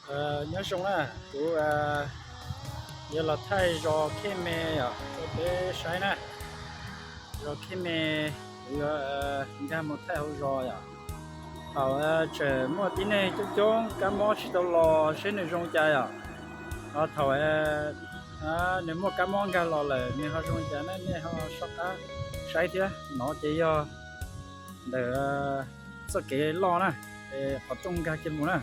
Nyob zoo na, kuv yuav los thaij zos Khej Me yom rau peb saib na. Zos Khej Me, kuv yuav nkag mus thaij hauv zos yom. Thaum tseem muaj tib neeg coob coob kab mob tsis tau los seb nws zoo cas yom. Ho thaum nws muaj kab mob nkag los lawm nws ho zoo cas na, nej ho soj qab saib thiab. No ces yog ntawm txoj kev loj na, es qhov rooj nkag kiag mus na.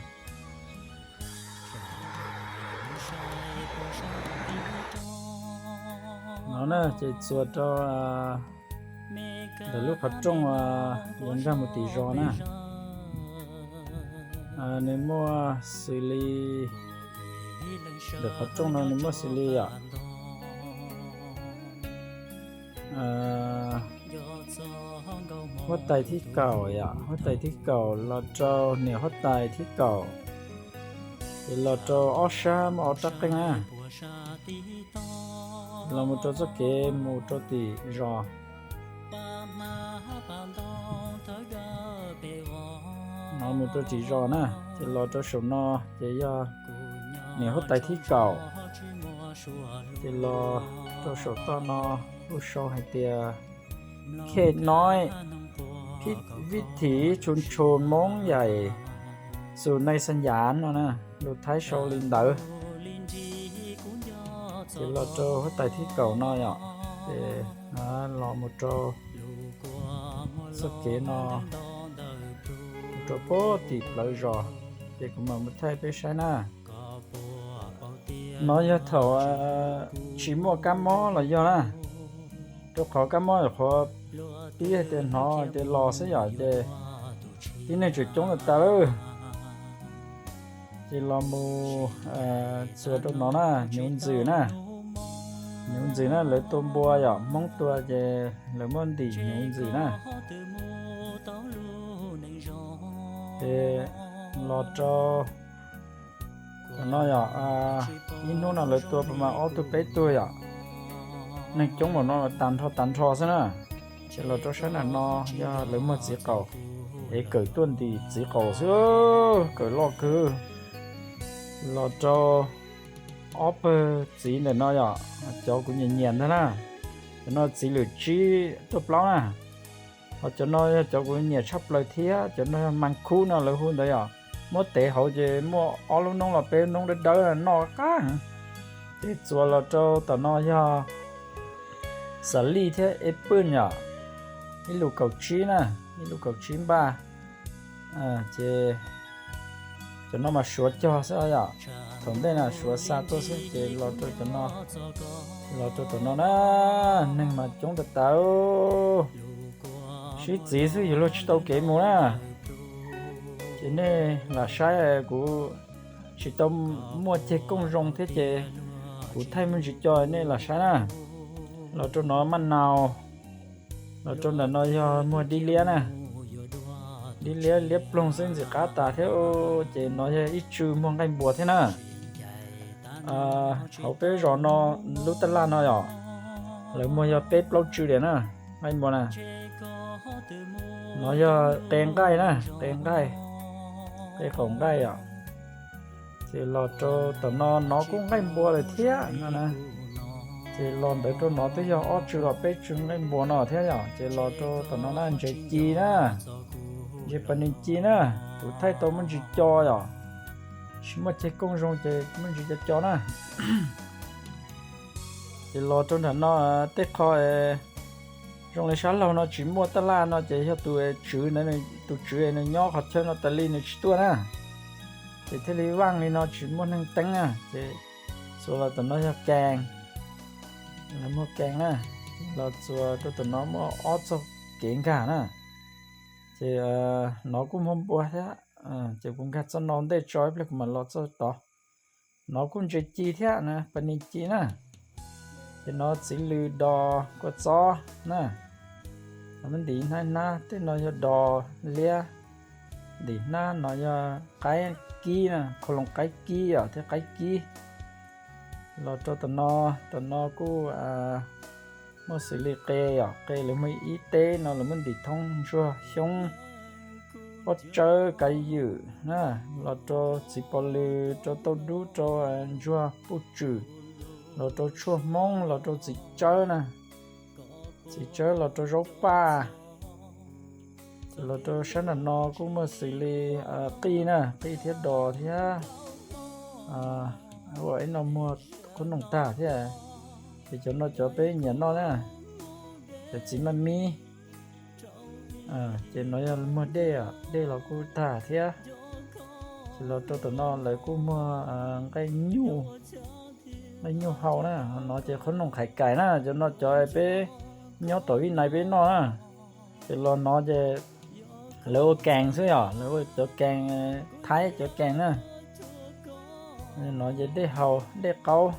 No na ces txuas rau ntawm lub qhov rooj yuav nkag mus tim zos na. Nws muaj xws li, ntawm qhov rooj no nws muaj xws li yom, huab tais thib kaum yom, huab tais thib kaum los rau niam huab tais thib kaum, ces los rau ob sab muaj ob rab qeej na, los mus rau txoj kev mus rau tim zos. No mus rau tim zos na, ces los rau saum no ces yog niam huab tais thib kaum, ces los rau saum toj no kuj sau hais tias Khej Noib, vib thim tshum tshum Moob Yaim, xus nai xas yas no na, lus Thaib sau li ntawd. Ces los rau huab tais thib kaum no yom, ces los mus rau txoj kev no, mus rau pem tim plawv zos, ces kuv mam mus thaij peb saib na. No yog thaum tsis muaj kab mob los yog na, rau qhov kab mob yog qhov pib hais tias hnov tias los xwb yom, ces tib neeg tseem coob tas tas lawm. Ces los mus txuas rau no na, hnyuv ntxwm na, hnyuv ntxwm na lawv tua npua yom, Hmoob tua ces lawv muab ntim hnyuv ntxwm na. Ces los rau no yom, ib hnub no lawv tua mas ob tug peb tug yom, neeg coob npaum no tag nrho tag nrho xwb na. Ces los rau sab nram no yog lawv muag txiv qaum, es kawm tuaj ntim txiv qaum xwb, kawm loj kawg. Los rau ob pawg txiv ntawm no yom, cov kuv nyiam nyiam ntag na. Cov no txiv lwm tsib tuaj plaub na. Ho cov no yog cov kuv nyiam tshaj plaws thiab, cov no yog mas khub no lawv hu ntawd yom. Muab tev hauv ces muaj ob lub noob los peb lub noob dawb dawb noj qab. Ces txuas los rau tom no yog xas lij thiab eb pwj yom, ib lus kaum tsib na, ib lus kaum tsib npaj. Ces cov no mas suav cog xwb yom, thaum ntej na suav xa tuaj xwb ces los rau cov no, los rau tom no na, neeg mas coob tas tas. Sib txiv xwb yuav luag tsis tau kev mus na. Ces nej lam saib, kuv tsis tau muaj ceg kooj zoo thiab ces kuv thaij me ntsis co nej lam saib na. Los rau no maj nau, los rau ntawm no yog muag dib liab na, dib liab liab ploog xwb ntxim qab tas thiab. Ces no yog ib tsw muag nqaij npua thiab na. Hauv peb zos no lub taj laj no yom, lawv muag yog peb plaub tsw diam na, nqaij npua na. No yog qe nqaij na, qe nqaij, qe qaum nqaij yom. Ces los rau tom no, no kuj nqaij npua lawm thiab no na. Ces los ntawd rau no twb yog ob tsw los peb tsw nqaij npua no thiab yom. Ces los rau tom no na, ntses ci na, ntses pas nis ci na, kuv thaij tau muaj ntsis co yom, tsis muaj ceg kooj zoo ces muaj ntsis co co na. Ces los rau nram no, tej qho zoo li sab laug no tsis muaj taj laj no ces yog tus tswv ntawd, tus tswv nws nyob qhov chaw no tas li nws tsis tuaj na, ces thiaj li vaj li no tsis muaj neeg teeb na. Ces txuas los tom no yog kees, muag kees na, los txuas rau tom no muaj ob txoj kev nkag na. Ces no kuj muaj npua thiab, ces kuv nkag txoj no ntej tso ib pliag kuv mam los txoj tod. No kuj ntses ci thiab na, pas nis ci na. Ces no txiv lws dos kua txob na. Muab ntim hnab hnab, tej no yog dos liab. Ntim hnab no yog qaib kib na, khau loos qaib kib yom, thiab qaib kib. Los rau tom no, tom no kuj muaj xws li qe yom, qe lawv muaj ib teb no lawv muab ntim thoob ntsuag xyoob. pob tsawb kav ywm na, los rau txiv pos lws, rau tauj dub, rau ntsuag puj tswm, los rau tshuaj hmoob, los rau txiv tsawb na, txiv tsawb, los rau zaub paj. Los rau sab nram no kuj muaj xws li qij na, qij thiab dos thiab ua ib no muag qhob noom tag thiab. Ces cov no cov peb nyiam noj na, cov txiv maj mib. Ces no yog muag dej, dej los kuj tag thiab. Ces los rau tom no lawv kuj muag nqaij nyuj, nqaij nyuj hau na, no ces qhob noom khais kais na, cov no cov peb nyob tom Vib Nais peb noj na. Ces los no ces lawv ua kees xwb yom, lawv ua cov kees Thaib cov kees na. No ces dej haus dej qaub,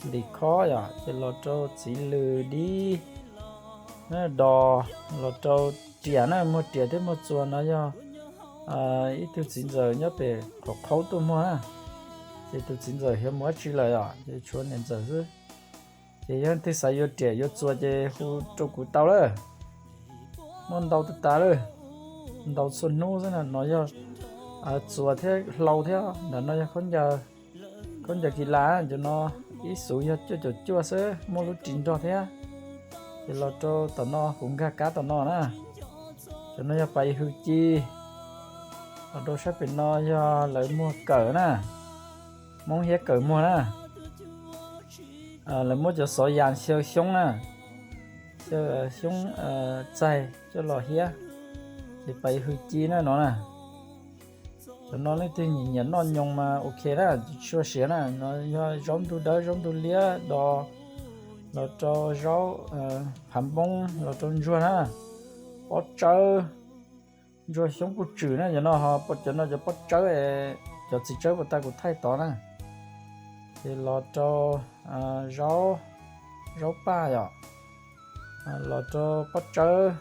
ntim khob yom, ces los rau txiv lws dib, dos, los rau riam na, muag riam thiab muag txuas no yog ib tug txiv ntxawm nyob pem qhov qhaub tuaj muag na. Ces tus txiv ntxawm xyov mus dab tsi lawm yom, ces tshuav niam ntxawm xwb. Ces yog leej twg xav yuav riam yuav txuas ces hu rau kuv tau lawm. Muaj ntau tas tas lawm, ntau txhua hnub xwb na, no yog txuas thiab hlau thiab. Ntawm no yog khaub ncaws kis las, cov no ib xuv yog cuaj caum cuaj xwb, muaj lub ris nrog thiab. Ces los rau tom no kuv nkag kab tom no na. Cov no yog pais hws ci. Los rau sab pem no yog lawv muag kawm na, Hmoob hiab kawm muag na. Lawv muab cov xov yas xyaw xyoob na, xyaw xyoob txaig coj los hiab, ces pais hws ci na no na. Cov no leej twg nyiam noj nyoos mas ok na, tsis tshua siav na. No yog zaub ntug dawb zaub ntug liab, dos, los rau zaub phav npoob, los rau ntsuag na, pob tsawb, ntsuag xyoob puj tswm na. Cov no ho cov no cov pob tsawb, cov txiv tsawb puas tag kuv thaij tod na. Ces los rau zaub, zaub paj yom, los rau pob tsawb,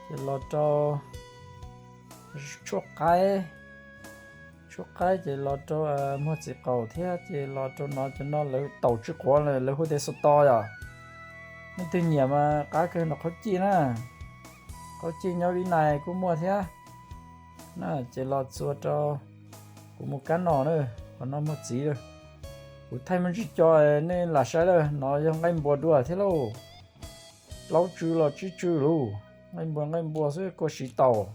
ces los rau tshuaj qaib, tshuaj qaib ces los rau muag txiv qaum thiab. Ces los rau no, cov no lawv taum tsw quav lawm, lawv hu tias xaus tos yom. Leej twg nyiam mas qab kawg no qhaub cij na, qhaub cij nyob Vib Nais kuj muaj thiab. Ces los txuas rau, kuv mus kab no na, qhov no muag txiv lawm. Kuv thaij muaj ntsis co, nej lam saib lawm, no yog nqaij npua dua thiab lauj. Plaub tsw los tsib tsw lauj, nqaij npua nqaij npua xwb, kua siv taus.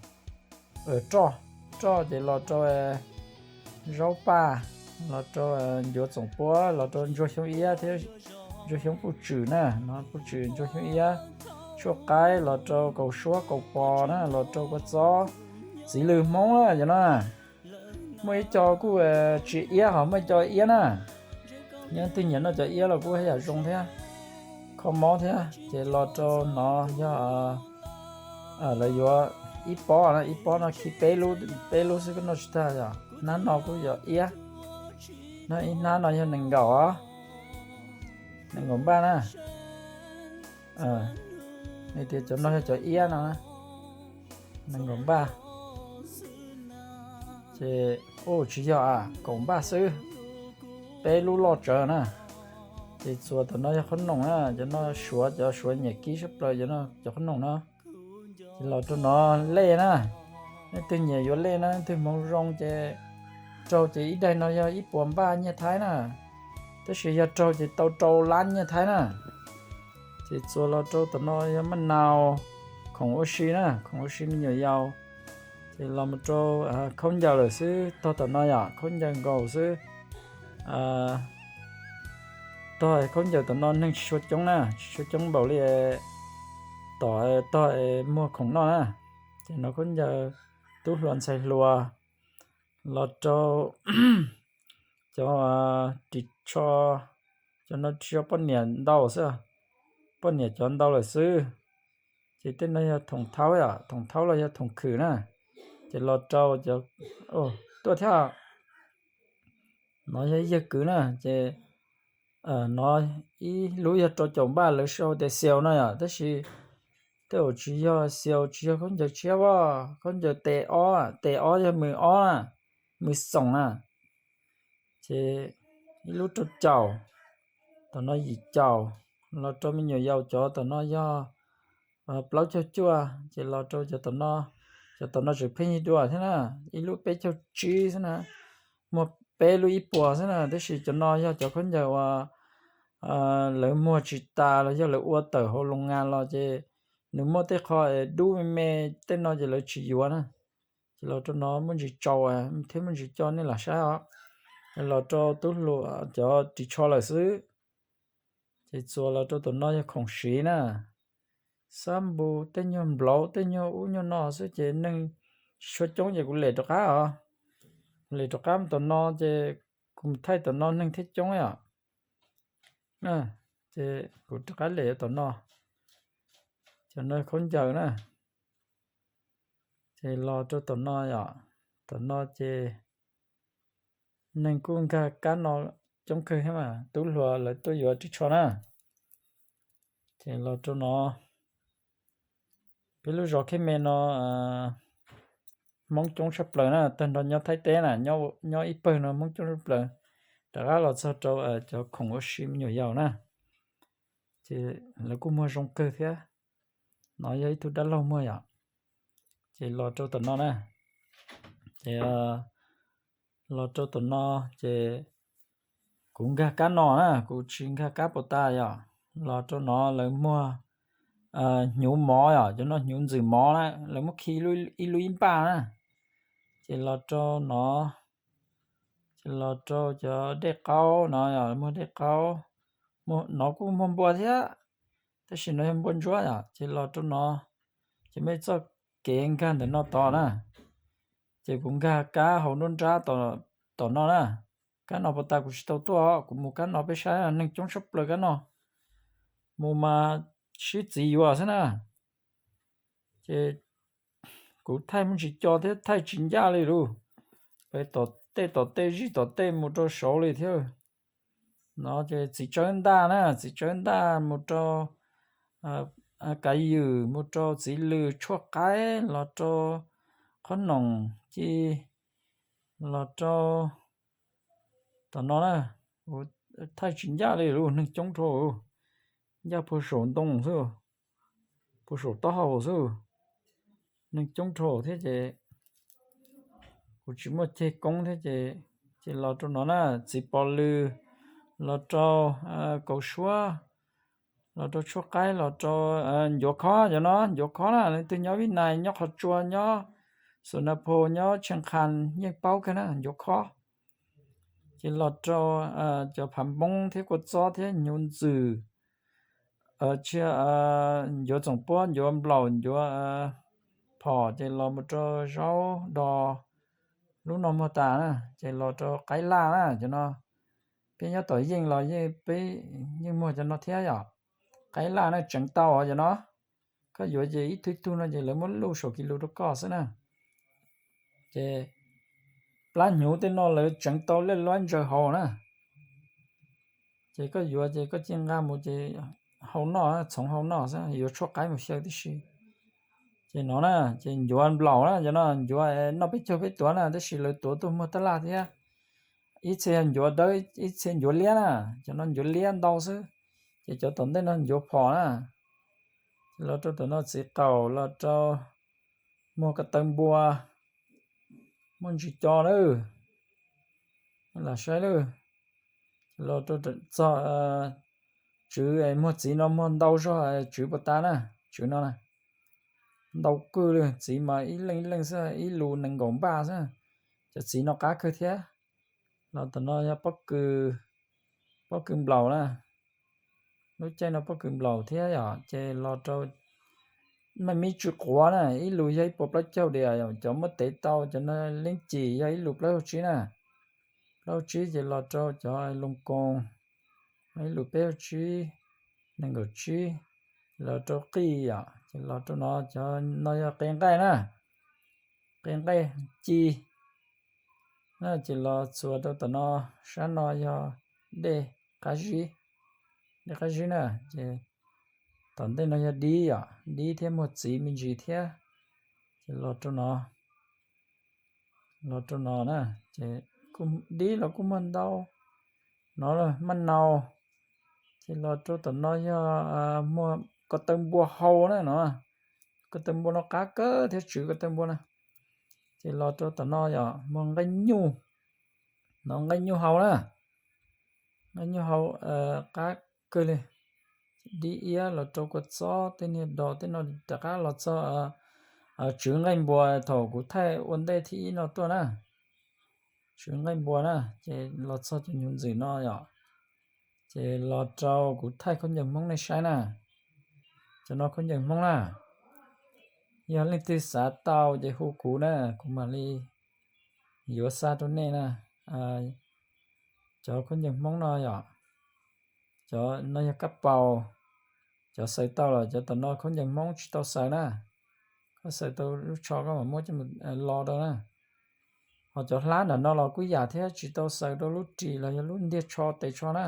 Roj, roj ces los rau zaub paj, los rau ncuav txoom puab, los rau ntsuag xyoob iab thiab ntsuag xyoob puj tswm na, no puj tswm ntsuag xyoob iab, tshuaj qaib, los rau kaus suab kaus pos na, los rau kua txob, txiv lws Hmoob na cov no. Muaj ib co kuj tsis iab, ho muaj ib co iab na. Yog leej twg nyiam noj cov iab los kuj haj yam zoo thiab, kho mob thiab. Ces los rau no yog lawv yuav ib pob, ib pob no khi peb lub, peb lub xwb kuj noj tsis tag yom. Hnab no kuj yog iab, no ib hnab no yog nees nkaum, nees nkaum npaj na. Hais tias cov no yog cov iab no, nees nkaum npaj. Ces, u, tsis yog a, kaum npaj xwb, peb lub loj tsawv na. Ces txuas tom no yog qhob noom na, cov no suav, cov suav nyiam kib sab plaws cov no, cov qhob noom no. Ces los rau no lej na, leej twg nyiam yuav lej na, leej twg hmoov zoo ces raug ces ib daim no yog ib puas npaj nyiaj Thaib na, tab sis yog raug ces tau rau lab nyiaj Thaib na. Ces txuas los rau tom no yog maj nau, khoom ua si na, khoom ua si me nyuam yaus. Ces los mus rau khaub ncaws lawm xwb, tog tom no yom, khaub ncaws nkaus xwb. Tog khaub ncaws tom no neeg tsis tshua coob na, tsis tshua coob npaum li tom tog muag khoom noj na. Ces no khaub ncaws tub hluas ntxhais hluas, los rau cov ris tsho, cov no ris tsho poj niam ntau xwb, poj niam cov ntau lawm xwb. Ces tej no yog thoom thaub, thoom thaub los yog thoom khwm na. Ces los rau cov tuaj thiab. No yog ib yawg kwv na, ces no ib lub yog rau caum npaj, lawv sau tias xiaus no yom, tab sis tej zaum tsis yog xiaus, tsis yog khaub ncaws tshiab, khaub ncaws tes ob, tes ob yog mws ob na, mws xoom na. Ces ib lub rau caum, tom no yim caum, los rau me nyuam yaus cov tom no yog plaub caug cuaj, ces los rau cov tom no Cov tom no tseem pheej yig dua thiab na, ib lub peb caug tsib xwb na, muag peb lub ib puas xwb na, tab sis cov no yog cov khaub ncaws uas lawv muag tsis tas los yog lawv ua tawm hauv loos ngas los ces nws muaj tej qho dub me me, tej no ces lawv tsis yuav na. Ces los rau no muaj ntsis tsaus thiab muaj ntsis coj nej lam saib os. Los rau tub hluas cov ris tsho lawm xwb. Ces txuas los rau tom no yog khoom siv na, xab npus, tej nyuag nplaud, tej nyuag ub nyuag no xwb ces neeg tsis tshua coob ces kuv lem rov qab os. Kuv lem rov qab mus tom no ces kuv mus thaij tom no neeg thiaj coob yom. Ces kuv rov qab lem tom no, cov no khaub ncaws na. Ces los rau tom no yom, tom no ces neeg kuj nkag kab no coob kawg thiab mas, tub hluas lawv tuaj yuav ris tsho na. Ces los rau no, peb lub zos Khej Me no Hmoob coob tshaj plaws na, tag nrho nyob Thaib teb na, nyob ib pawg no Hmoob coob tshaj plaws. Rov qab los txog rau cov khoom ua si me nyuam yaus na, ces lawv kuj muag zoo kawg thiab. No yog ib tug dab laug muag yom. Ces los rau tom no na, ces los rau tom no ces kuv nkag kab no na, kuv tsis nkag kab puas tas yom. Los rau no lawv muag hnyuv mov yom, cov no hnyuv ntxwm mov na, lawv muab khi ib lub ib npaj na. Ces los rau no, ces los rau cov dej qaub no, muag dej qaub, no kuj muag npua thiab, tab sis no yog npua ntsuab yom. Ces los rau no, ces muaj ib txoj kev nkag ntawm no tod na, ces kuv nkag kab hauv nruab nrab tom no na. Kab no puas tas kuv tsis tau tuaj, kuv mus kab no peb saib, neeg coob tshaj plaws kab no, mus mas sib txiv yuav xwb na. Ces kuv thaij muaj ntsis co thiab thaij tsis ncaj li lus, pem tom tej tom tej zij tom tej mus rau saud li thiab. No ces txiv tsawb ntaj na, txiv tsawb ntaj mus rau kav ywm, mus rau txiv lws, tshuaj qaib, los rau qhob noom ci, los rau tom no na. Thaij tsis ncaj li lus, neeg coob dhau, ncaj puag saum ntoo xwb, puag saum taub hau xwb. Neeg coob dhau thiab ces kuv tsis muaj ceg koob thiab ces, ces los rau no na, txiv pos lws, los rau kaus suab, los rau tshuaj qaib, los rau ncuav khob, cov no ncuav khob na, leej twg nyob Vib Nais, nyob Qhov Tsua, nyob Xus Nas Phos, nyob Tsheej Qhas yeej paub kawg na, ncuav khob. Ces los rau cov phav npoob thiab kua txob thiab hnyuv ntxwm, tsis, ncuav txoom puab, ncuav nplaum, ncuav phom, ces los mus rau zaub do, lub no muag tas na, ces los rau qaib laj na, cov no peb nyob tom yeej los yeej, peb yeej muag cov no thiab yom. Qaib laj na tseev tau cov no, koj yuav ces ib tug ib tug no ces lawv muab luj saum kis lus rau koj xwb na. Ces plab hnyuv tej no lawv tseev tau laj luab ntsaws hauv na. Ces koj yuav ces koj cia nqa mus ces hau noj, txhoov hau noj xwb, yuav tshuaj qaib mus xyaw tib si. Ces no na, ces ncuav nplaum na, cov no ncuav noj peb caug peb tuav na, tab sis lawv tuav tuaj muag tab laj thiab. Ib txhia ncuav dawb, ib txhia ncuav liab na, cov no ncuav liab ntau xwb. Ces cov tom ntej no ncuav phom na. Los rau tom no txiv qaum, los rau muag ko taw npua, muaj ntsis co lawm, lam saib lawm. Los rau txog tswv, muag txiv no muag ntau zog tswv puas tas na, tswv no na. Ntau kawg li, txiv mas ib leej ib leej xwb, ib lus nees nkaum npaj xwb. Cov txiv no qab kawg thiab. Los tom no yog pob kws, pob kws nplaum na. Lub caij no pob kws nplaum thiab yom, ces los rau maj mib tsw quav na, ib lus yog ib puas plaub caug diam, cov muab tev tau cov no leej cim yog ib lus plaub caug tsib na. Plaub caug tsib ces los rau cov loo koos, ib lus peb caug tsib, nees nkaum tsib, los rau qij yom, ces los rau no, cov no yog qe nqaij na, qe nqaij ci na, ces los txuas rau tom no, sab no yog dej qab zib, dej qab zib na, ces tom ntej no yog dib yom, dib thiab muag txiv me ntsis thiab, ces los rau no, los rau no na, ces dib los kuj muag ntau, no maj nau, ces los rau tom no yog muag ko taw npua hau na no, ko taw npua no qab kawg thiab, tswv ko taw npua na. Ces los rau tom no yom, muag nqeeb nyuj, no nqeeb nyuj hau na, nqeeb nyuj hau qab kawg li. Dib iab los rau kua txob, tej niag dos tej no, rov qab los txog tswv nqeej npua thaum kuv thaij ua ntej thib ib no tuaj na. Tswv nqeej npua na, ces los txog cov nyuv ntxwm no yom. Ces los rau kuv thaij khaub ncaws Hmoob nej saib na. Cov no khaub ncaws Hmoob na. Yog leej twg xav tau ces hu kuv na, kuv mam li yuav xa rau nej na. Cov khaub ncaws Hmoob no yom, cov no yog kab paus. Cov xaws tau los cov tom no khaub ncaws Hmoob tsis tau xaws na. Koj xaws tau lub tsho koj mam muab coj mus lo rau na. Ho cov hlab nram no los kuj yam thiab, tsis tau xaws rau lub ris los yog lub ntiag tsho tes tsho na.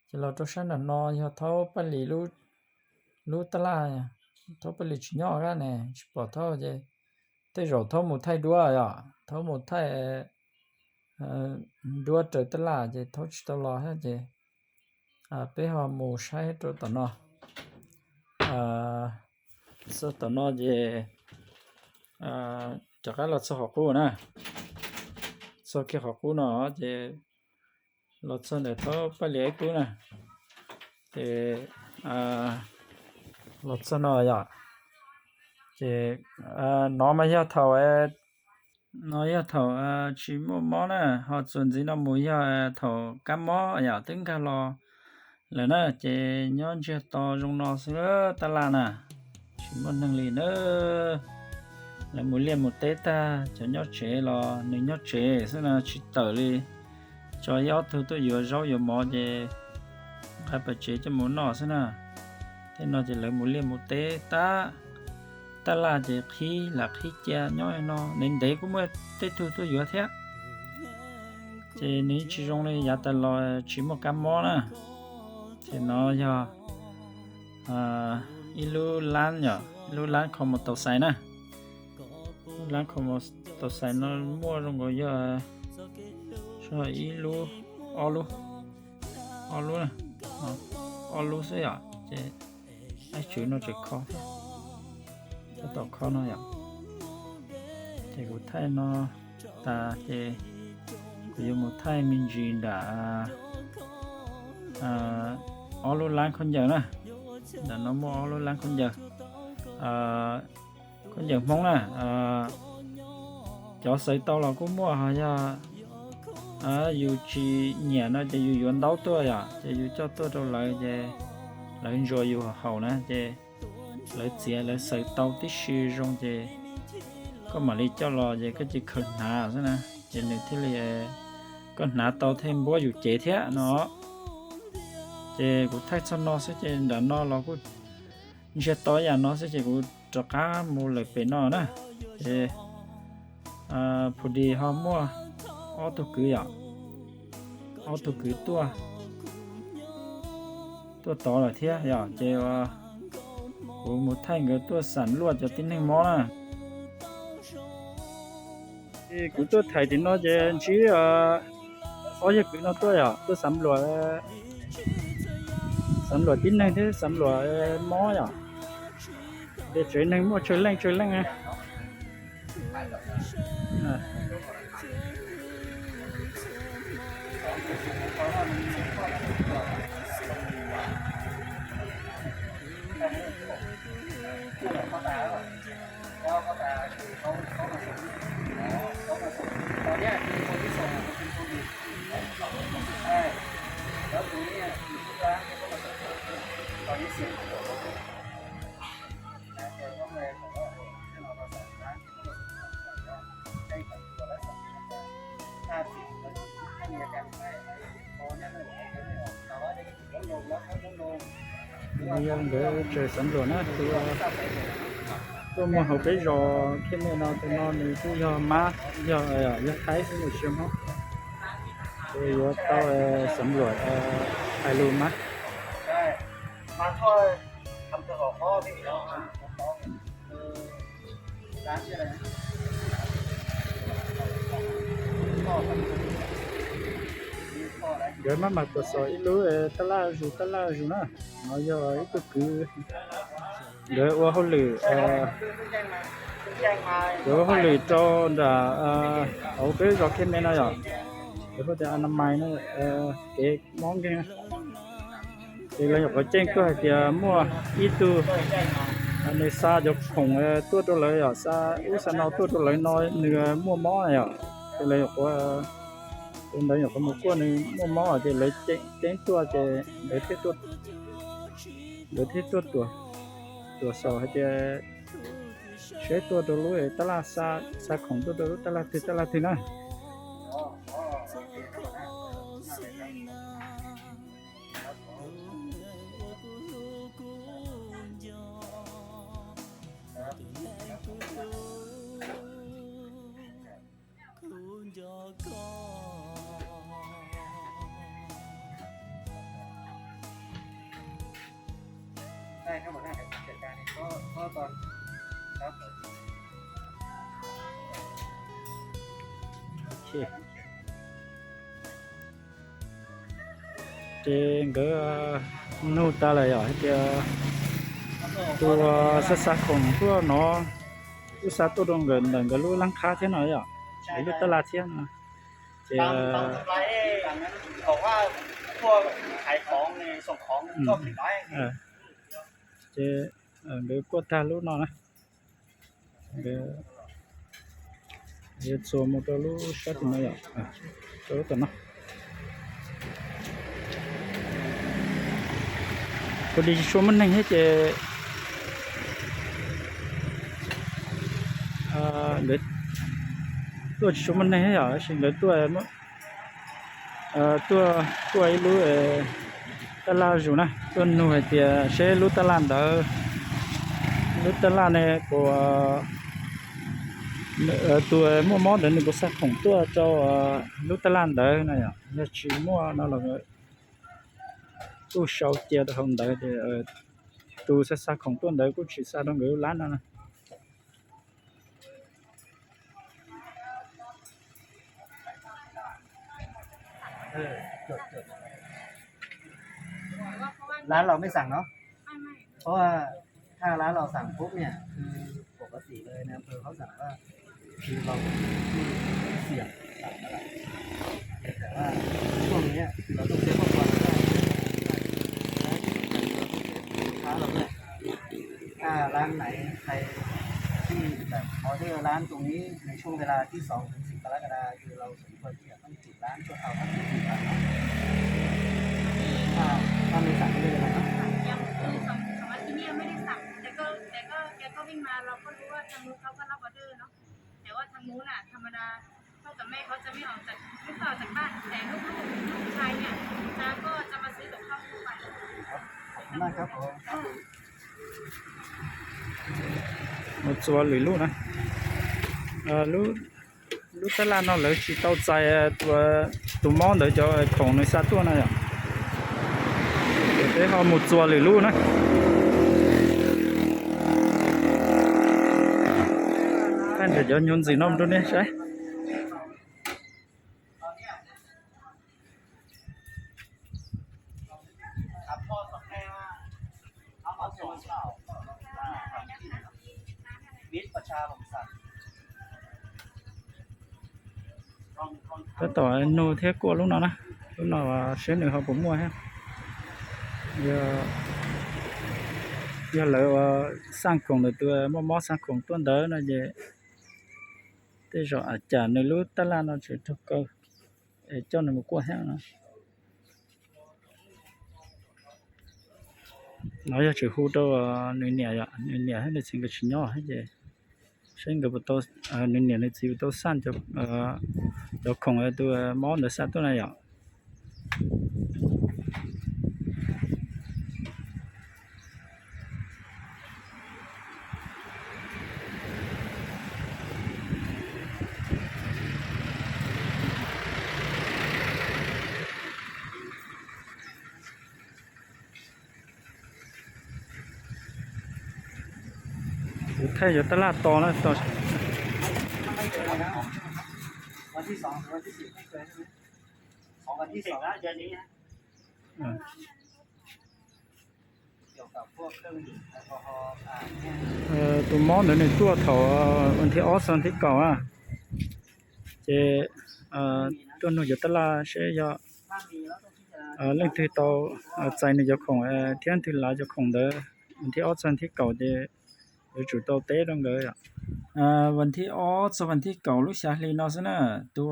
Ces los rau sab nram no yog thaub Paj Lis lub taj laj, thaub Paj Lis tsis nyob kab ne, tsis pom thaub ces tej zaum thaub mus thaij duab yom, thaub mus thaij duab raws taj laj ces thaub tsis tau los thiab ces peb ho mus saib rau tom no. Txog tom no ces rov qab los txog qhov qub na. Txog kiag qhov qub no ces los txog ntawm thaub Paj Lis ib kub na. Ces los txog no yom, ces no mas yog thaum, no yog thaum tsis muaj mob na, ho txuas ntxiv no mus yog thaum kab mob yom, twb nkag los lawm na, ces nyob ntsiag to zoo no xwb taj laj na, tsis muaj neeg li na. Lawv mus liaj mus teb tag, cov nyob tsev los nws nyob tsev xwb na, tsis tawm li. Tso ib ob tug tuaj yuav zaub yuav mov ces nqa pem tsev coj mus noj xwb na. Tej no ces lawv mus liaj mus teb tag, taj laj ces qhib lam qhib cia nyob no, ntev ntev kuj muaj tej tug tuaj yuav thiab. Ces nws tsis zoo li yav tas los tsis muaj kab mob na. Ces no yog ib lub lab, ib lub lab kho mus tau xais na. Lub lab kho mus tau xais no muaj zoo nkaus yog ib lub, ob lub, ob lub, ob lub xwb yom. Ces ib tswv no tseem kho thiab, tab tom kho no yom. Ces kuv thaij no tas ces kuv yuav mus thaij me ntsis nram ob lub lab khaub ncaws na. Nram no muaj ob lub lab khaub ncaws, khaub ncaws Hmoob na. Cov xaws tau los kuj muaj, ho yog yus tsis nyiam no ces yus yuav ntaub tuaj yom, ces yus coj tuaj rau lawv ces lawv ntsuas yus haus na, ces lawv txiav lawv xaws tau tib si zoo ces koj mam li coj los ces koj cia li khaws hnav xwb na, ces nws thiaj li, koj hnav tau thiaj npuab yus cev thiab no. Ces kuv thaij txog no xwb ces nram no los kuj ntsiag to yam no xwb ces kuv rov qab mus lawm pem no na. Ces phu dis ho muaj ob tug kwv yom, ob tug kwv tuaj, tuaj tod lawm thiab yom, ces kuv mus thaij nkawd tuaj xam luaj cov tib neeg mob na. Kuv tuaj thaij tim no ces ntsib ob yawg kwv no tuaj yom, tuaj xam luam, xam luam tib neeg thiab xam luam mob yom. Ces tsev neeg muaj tsawg leej tsawg leej. Yog nkawd tseem xam luam na, tus tuaj muag hauv peb zos thiab nej no, tus no nws kuj yog mab, yog, yog Thaib xwb nws tsis yog Hmoob. Ces yuav tau xam luam hais lus mab. Nkawd maj mam tuaj xauj ib lub tab laj zus tab laj zus na, no yog ib tug kwv, nkawd ua hauj lwm, Cov hauj lwm rau nram hauv peb zos Khej Me no yom, cov hauj tias a na mais na, kev mob nkeeg. Ces lawv nyuam qhuav ceeb tuaj hais tias muaj ib tug nws xa cov khoom tuaj rau lawv yom, xa ub xa no tuaj rau lawv no, nws muaj mob na yom. Ces lawv nyuam qhuav, tus ntawd nyuam qhuav mus kuaj nws muaj mob ces lawv ceeb tuaj ces lawv thiaj tuaj, lawv thiaj tuaj tuam saum hais tias seb tuaj rau lub tab laj, xa khoom tuaj rau lub tab laj twg tab laj twg na. Ces nkawd nug tas lawm yom, hais tias tus xa xa khoom tuaj no kuj xa tuaj rau nkawd ntawm nkawd lub laj qhab thiab no yom, nkawd lub tab laj thiab no. Ces ces nkawd kuaj tag lub no na, nkawd yuav txuas mus rau lub sab tim no yom, rau lub tom no. Kuv li tsis tshua muaj neeg thiab ces nkawd tuaj tsis tshua muaj neeg thiab yom, tab sis nkawd tuaj tuaj kuaj ib lub tab laj zus na, tuaj nug hais tias seb lub tab laj ntawd, lub tab laj ne puas, tus muaj mob ntawd nws puas xa khoom tuaj rau lub tab laj ntawd na yom, yog tsis muaj no los kuj sau cia rau hauv ntawd tias tus xa xa khoom tuaj ntawd kuj tsis xa rau nkawd lub lab no na.ร้านเราไม่สั่งเนาะ เพราะว่าถ้าร้านเราสั่งปุ๊บเนี่ยคือปกติเลยในอำเภอเขาสั่งว่าคือเราเป็นผู้เสี่ยงสั่งอะไรแต่ว่าช่วงนี้คือเราต้องเซฟครอบครัวเราได้ ลูกค้าเราด้วย ถ้าร้านไหนใครที่แบบออเดอร์ร้านตรงนี้ในช่วงเวลาที่สองถึงสิบกรกฎาคือเราสมควรที่จะต้องปิดร้านชั่วคราวทั้งสิบสี่วันนะถ้าถ้าไม่สั่งก็ไม่เป็นไรเนาะ ยังคือสองสองอาทิตย์เนี่ยไม่ได้สั่งแต่ก็แต่ก็แกก็วิ่งมาเราก็รู้ว่าทางนู้นเขาก็รับออเดอร์เนาะแต่ว่าทางนู้นอ่ะธรรมดาพ่อกับแม่เขาจะไม่ออกจากไม่ค่อยออกจากบ้านแต่ลูกๆลูกชายเนี่ยน้าก็จะมาซื้อกับข้าวทั่วไป ขอบคุณมากครับผม Mus txuas lwm lub na. Lub tab laj no lawv tsis tau txais tus mob ntawd cov khoom nws xa tuaj na yom. Peb ho mus txuas lwm lub na. Thaij ntawm cov nyuv ntxim no rau nej saib. Tab tom nug thiab kuaj lub no na, lub no seb nws ho puas muaj thiab. Yog lawv ua xaj khoom ntawd, tus muaj mob xaj khoom tuaj ntawd no ces tej zaum a cas nws lub tab laj no tseem raug kaw es coj nws mus kuaj thiab no. No yog tseem hu rau nws niam, nws niam thiab nws txiv nkawd tsis nyob thiab ces seb nkawd, nws niam nws txiv puas tau xaj cov khoom tus mob ntawd xa tuaj na yom. Kuv thaij yuav tab laj to na. Tus mob ntawd nws tuaj thaum vas thib ob txog vas thib kaum na, ces tuaj nug cov tab laj seb yog leej twg tau txais nws cov khoom thiab leej twg lav cov khoom ntawd vas thib ob txog vas thib kaum ces yuav tsum tau teb rau nkawd. Vas thib ob txog vas thib kaum lub xya hli no xwb na, tus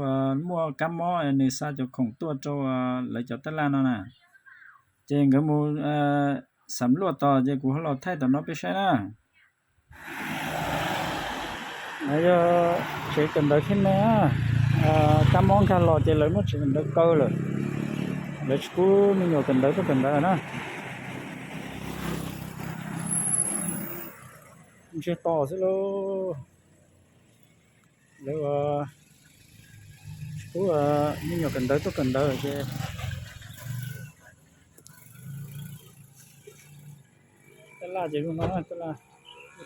muaj kab mob nws xa cov khoom tuaj rau lawv cov tab laj no na, ces nkawd mus xam luaj tos ces kuv ho los thaij tom no peb saib na. Yog tsev kawm ntawv thiab ne, kab mob nkag los ces lawv muab tsev kawm ntawv kaw lawm, lawv tsis pub me nyuam kawm ntawv tuaj kawm ntawv na. Ntsiag to xwb lauj. Lawv tsis pub me nyuam kawm ntawv tuaj kawm ntawv ces tab laj ces zoo no, tab laj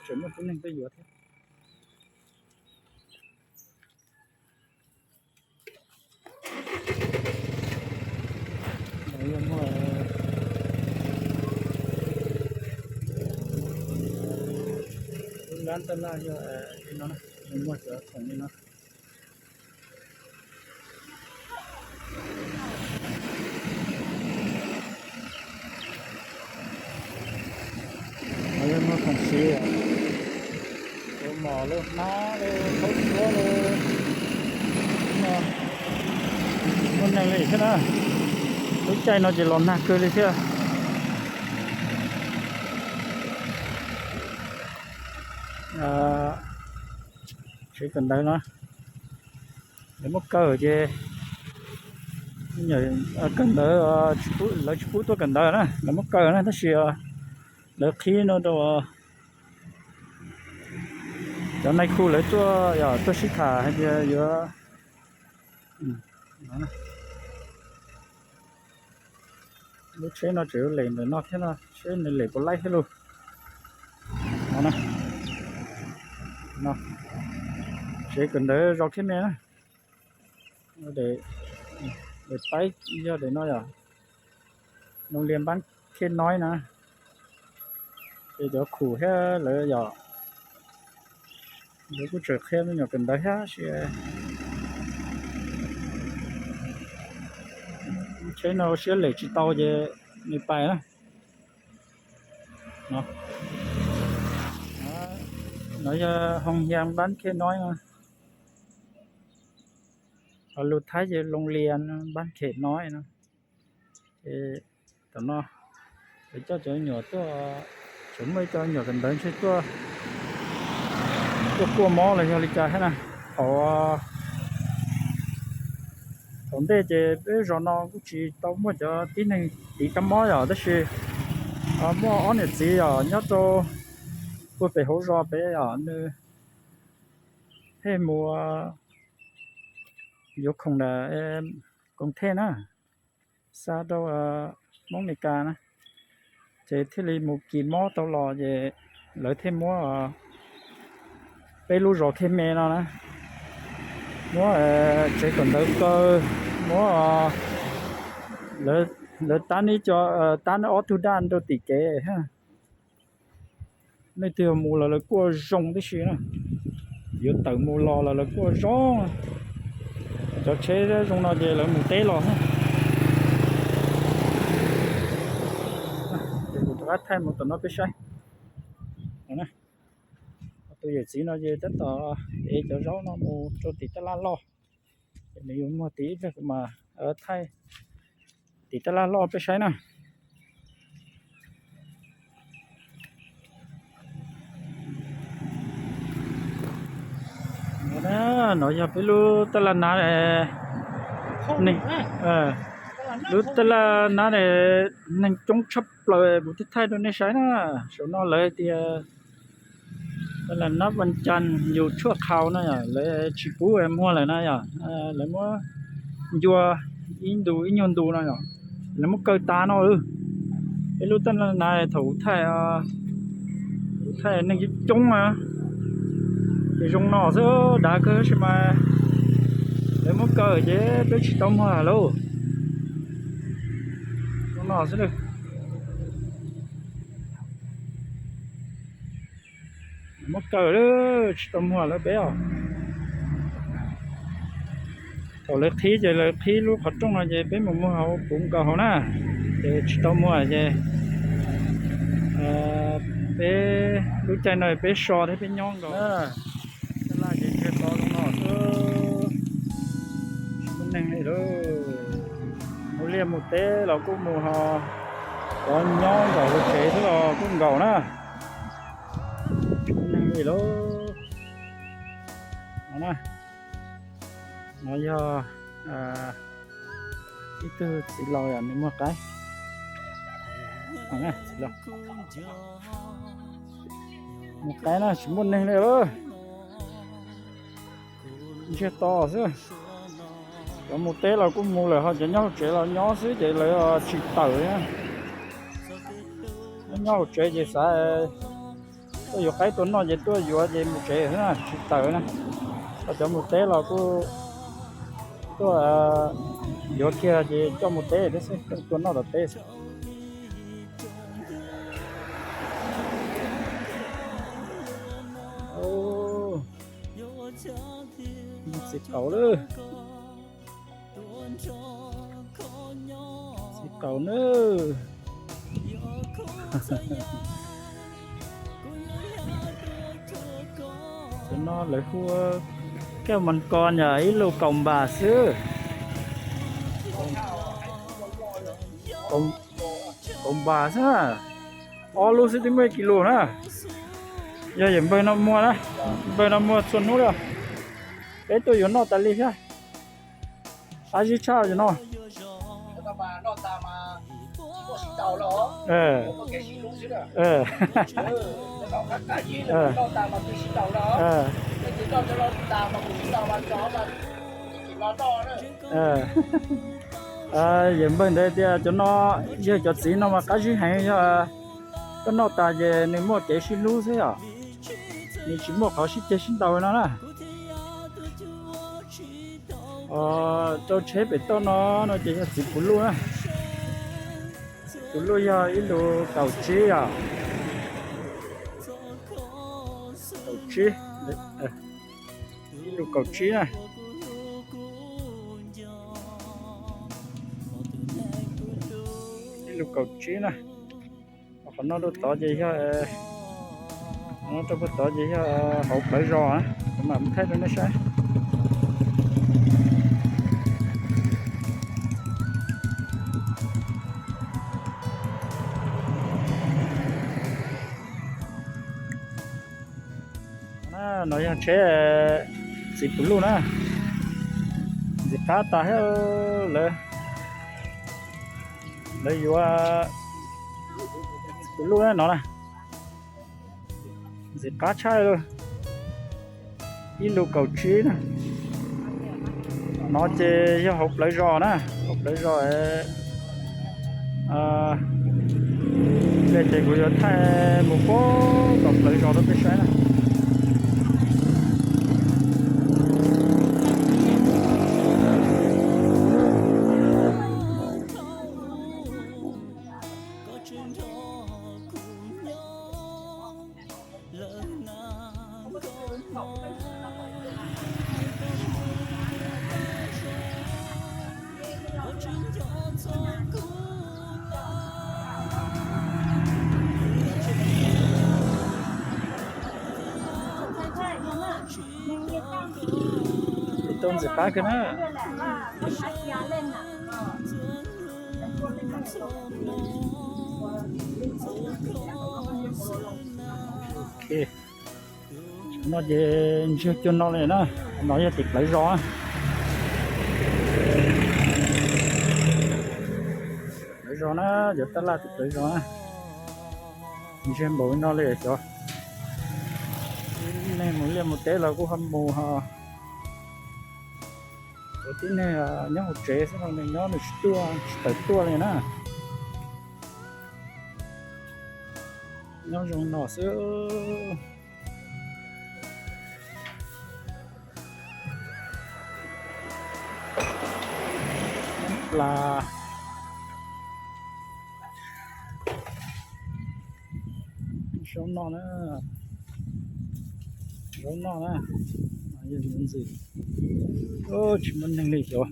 tseem muaj tib neeg tuaj yuav thiab. Lub lab tab laj yog li no, nws muaj cov khoom li no. Yog muaj khoom siv, ua mom los, hnab los, khaub hlab los, muaj neeg li thiab na. Lub caij no ces los nag kawg li thiab. Tsev kawm ntawv no lawv muab kaw ces kawm ntawv, lawv tsis pub tuaj kawm ntawv na, lawv muab kaw na, tab sis lawv qhib no rau cov nais khu lawv tuaj, yog tuaj sib tham hais tias yuav lub tsheb no tseem yuav lem ntawm no thiab no, seb nws lem puas laib thiab lauj. No, tsev kawm ntawv zos Khej Me na. Daim paib yog daim no yog Noo Lia Npab Khej Noib na. Ces cov khum thiab lawv yog lawv kuj tseem qhia me nyuam kawm ntawv thiab sis tsheb no siab lem tsis tau ces nws pais na. No yog Hoo Lia Npab Khej Noib no, ho lus Thaib ces Loo Lia Npab Khej Noib no. Ces tam no lawv coj cov me nyuam tuaj, tseem muaj ib co me nyuam kawm ntawv ntshe tuaj, tuaj kuaj mob los yog li cas thiab na. Thaum, thaum ntej ces peb zos no kuj tsis tau muaj cov tib neeg tiv kab mob yom, tab sis muaj ob niam txiv yom nyob rau puag pem hauv zos pem yom, nws pheej mus yuav khoom ntawm Koom Thej na, xa rau Hmoob Mes Kas na, ces thiaj li mus kis mob tau los ces lawv thiaj muab peb lub zos Khej Me no na, muab tsev kawm ntawv kaw, muab lawv tab neb co, tab neb ob tug daj rau tim kev. Leej twg mus los lawv kuj ua zoo tib si na, yuav tawm mus los los lawv kuj ua zoo. Cov tsheb zoo no ces lawv mus teb los. Ces kuv rov qab thaij mus tom no peb saib. Tus yawm txiv no ces tab tom ev cov zaub no mus rau tim taj laj loj. Ces nws yuav muag tim ib pliag kuv mam thaij tim taj laj loj peb saib na. No yog peb lub taj laj nab, lub taj laj nab ne, neeg coob tshaj plaws, kuv thiaj thaij rau nej saib na. Saum no lawv tias taj laj nab Vaj Cas yus tshuaj qhau no yom, lawv tsis pub muag lawm na yom, lawv muab ncua ib ntu ib nyuag ntu no yom, lawv muab kaw tas no. Peb lub taj laj nab thaum kuv thaij, kuv thaij neeg coob coob na, ces zoo no xwb, dav kawg tab sis mas lawv muab kaw ces peb tsis tau muag lauj. Zoo no xwb. Muaj kaw lawm, tsis tau muag lawm peb os. Thaum lawv qhib ces lawv qhib lub qhov rooj no ces peb mus muag hauv puv nkaus hauv na, ces tsis tau muag ces peb lub caij no peb so thiab peb nyob nkaus. Laj ces ntsiag to zoo no xwb, tsis muaj neeg li lawm. Mus liaj mus teb los kuj mus ho, cov nyob nkaum hauv tsev xwb los kuj nkaus na. Tsis muaj neeg li lawm. No na, no yog ib tug txiv laus yom, nws muag qaib. Txiv laus muag qaib na, tsis muaj neeg li lawm. Ntsiag to xwb. Cov mus teb los kuj mus lawm, ho cov nyob hauv tsev los nyob xwb ces lawv tsis tawm li. Nyob hauv tsev ces xav tuaj yuav qaib tua noj ces tuaj yuav ces mus tsev xwb na, tsis tawm na. Ho cov mus teb los kuj tuaj yuav kiag ces coj mus teb thiab xwb, tua noj tom teb xwb. Txiv kaus lawm. Txiv kaus nawb. Cov no lawv hu kaj mas ko yog ib lus kaus npas xwb. Kaus npas xwb na. Ob lub xwb twb muaj ib kis lus na. Yog yawm npawg no muag na, npawg no muag txhua hnub li. Peb tuaj yuav noj tas li thiab. Qab zib tshaj no. Yawm npawg ntawd tias cov no, yog cov txiv no mas qab zib heev, yog koj noj tas ces nws muaj kev sib hlub xwb yom, nws tsis muaj qhov sib ceg sib ntaus no na. Rau tsheb pem toj no, no ces yog txiv puv luj na. Txiv puv luj yog ib lus kaum tsib os. Kaum tsib, ib lus kaum tsib na. Ib lus kaum tsib na. Qhov no rau tod ces yog, qhov no rau puag tod ces yog hauv plawv zos na, kuv mam mus thaij rau nej saib. No yog tsheb txiv puv luj na, ntxim qab tas thiab. Lawv, lawv yuav txiv puv luj no na, ntxim qab tshaj li. Ib lus kaum tsib na. No ces yog hauv plawv zos na, hauv plawv zos. Ces kuv yuav thaij mus puag tom plawv zos rau peb saib na. Tau ntxim qab kawg na. Ok, no ces ntsiag cuag no li na. No yog tim plawv zos. Plawv zos na, cov tab laj tim plawv zos na. Ntsiag npaum li no li cov. Tib neeg mus liaj mus teb los kuj ho mus ho. Cov tib neeg nyob hauv tsev xwb los nws nyob nws tsis tuaj tsis tawm tuaj li na. Nyob zoo no xwb. Plas. Zoo no na. Zaub noj na, yog nuv ntxwm. Tsis muaj neeg li xyov.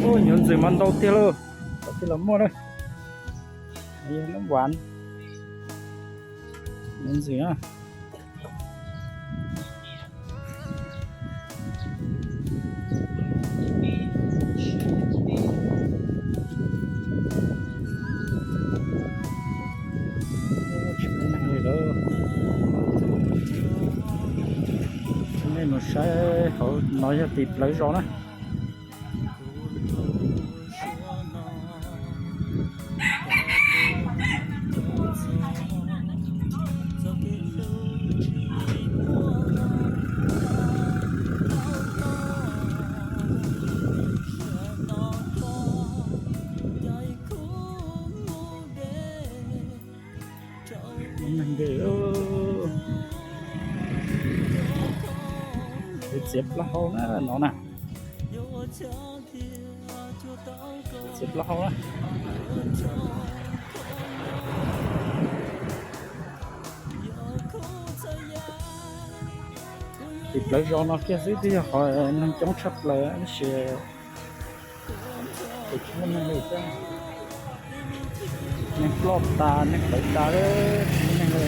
Ub, nuv ntxwm mas ntau tiag lauj, kom tij los muaj na. Yog nab vas, nuv ntxwm na. Tsis muaj neeg li lawm. Nej mus saib hauv no yog tim plawv zos na. Neeg nti, txiav plaub hau na no na. Txiav plaub hau na. Tim plawv zos no kiag xwb twb yog qhov neeg coob tshaj plaws tab sis tsis muaj neeg li thiab. Neeg ploj tas, neeg plawv tas, tsis muaj neeg li.